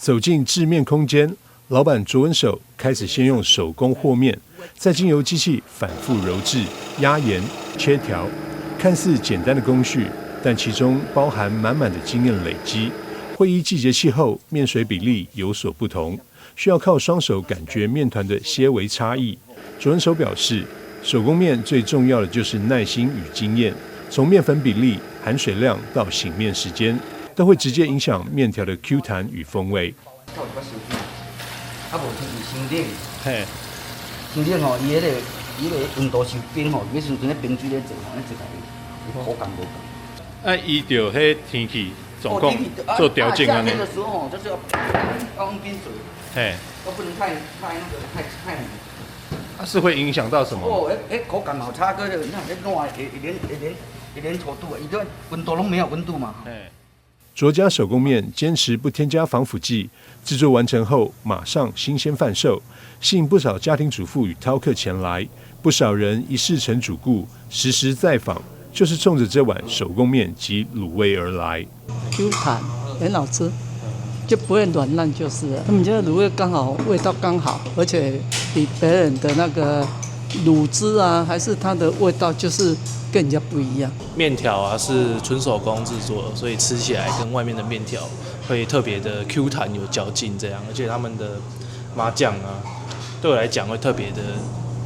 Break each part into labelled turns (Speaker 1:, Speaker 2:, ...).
Speaker 1: 走進製麵空間，老闆卓文守開始先用手工和麵，再經由機器反覆揉製、壓圓、切條。看似簡單的工序，但其中包含滿滿的經驗累積。會依季節氣候，麵水比例有所不同，需要靠雙手感覺麵團的些微差異。卓文守表示，手工麵最重要的就是耐心與經驗，從麵粉比例、含水量到醒麵時間，都會直接影響麵條的 Q 彈與風味。
Speaker 2: 啊，無天氣傷冷，嘿，傷冷吼，伊彼个伊彼个溫度傷冰吼，彼時陣咧冰水咧做吼，咧做來口感無仝。
Speaker 1: 啊，依著彼天氣狀況做調整按呢。
Speaker 2: 夏天的時候吼，就是要要用冰水，嘿，都不能太太那個太太冷。
Speaker 1: 啊，是會影響到什麼？
Speaker 2: 哦，欸口感好差，個你看，那軟會會黏會黏會黏稠度，伊這溫度攏沒有溫度嘛。
Speaker 1: 卓家手工麵堅持不添加防腐劑，製作完成後馬上新鮮販售，吸引不少家庭主婦與饕客前來。不少人一試成主顧，時時再訪，就是衝着這碗手工麵及滷味而來。
Speaker 3: Q 彈，很好吃，就不會軟爛就是了。他們家的滷味剛好，味道剛好，而且比別人的那個滷汁啊，還是它的味道就是跟人家不一樣。
Speaker 4: 麵條啊是純手工製作，所以吃起來跟外面的麵條會特別的 Q 彈有嚼勁這樣，而且他們的麻醬啊，對我來講會特別的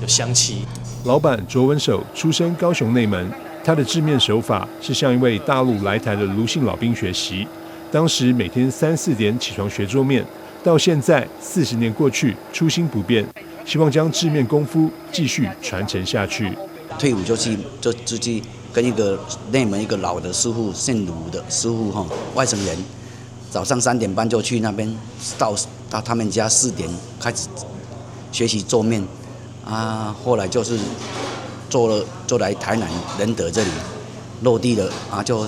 Speaker 4: 有香氣。
Speaker 1: 老闆卓文守出身高雄內門，他的製麵手法是向一位大陸來台的盧姓老兵學習。當時每天三四點起床學做麵，到現在40年過去，初心不變，希望將製麵功夫繼續傳承下去。
Speaker 2: 退伍就去就自己跟一個內門一個老的師傅，姓盧的師傅哈，外省人，早上3點半就去那邊，到他們家4點開始學習做麵，啊，後來就是做了做來台南仁德這裡落地了啊，就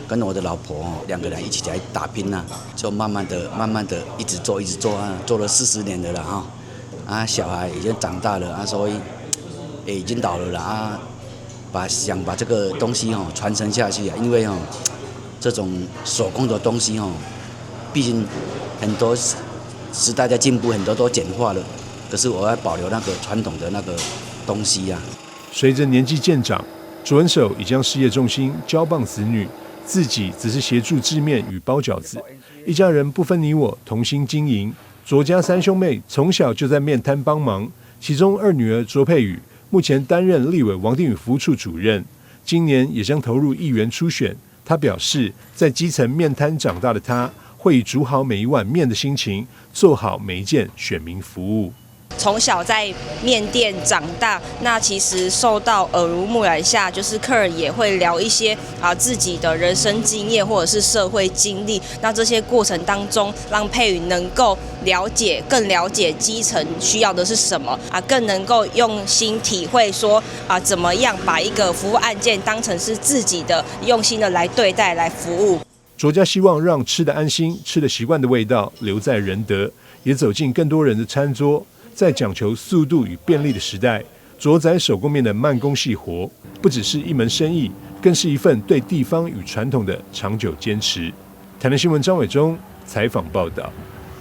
Speaker 2: 跟我的老婆兩個人一起來打拼啊，就慢慢的、慢慢的一直做、一直做啊，做了40年的了哈，啊，小孩已經長大了啊，所以也已經老了啦啊，把想把這個東西吼傳承下去啊，因為吼這種手工的東西吼，畢竟很多時代在進步，很多都簡化了，可是我要保留那個傳統的那個東西啊。
Speaker 1: 隨着年紀漸長，卓文守已將事業重心交棒子女，自己只是協助製麵與包餃子，一家人不分你我，同心經營。卓家三兄妹從小就在麵攤幫忙，其中二女兒卓佩宇目前擔任立委王定宇服務處主任，今年也將投入議員初選。她表示，在基層麵攤長大的她，會以煮好每一碗麵的心情，做好每一件選民服務。
Speaker 5: 從小在麵店長大，那其實受到耳濡目染下，就是客人也會聊一些啊自己的人生經驗或者是社會經歷。那這些過程當中，讓佩宇能夠了解、更了解基層需要的是什麼啊，更能夠用心體會說啊，怎麼樣把一個服務案件當成是自己的，用心的來對待、來服務。
Speaker 1: 卓家希望讓吃得安心、吃得習慣的味道留在仁德，也走進更多人的餐桌。在講求速度與便利的時代，卓仔手工麵的慢工細活，不只是一門生意，更是一份對地方與傳統的長久堅持。台南新聞張偉忠採訪報道。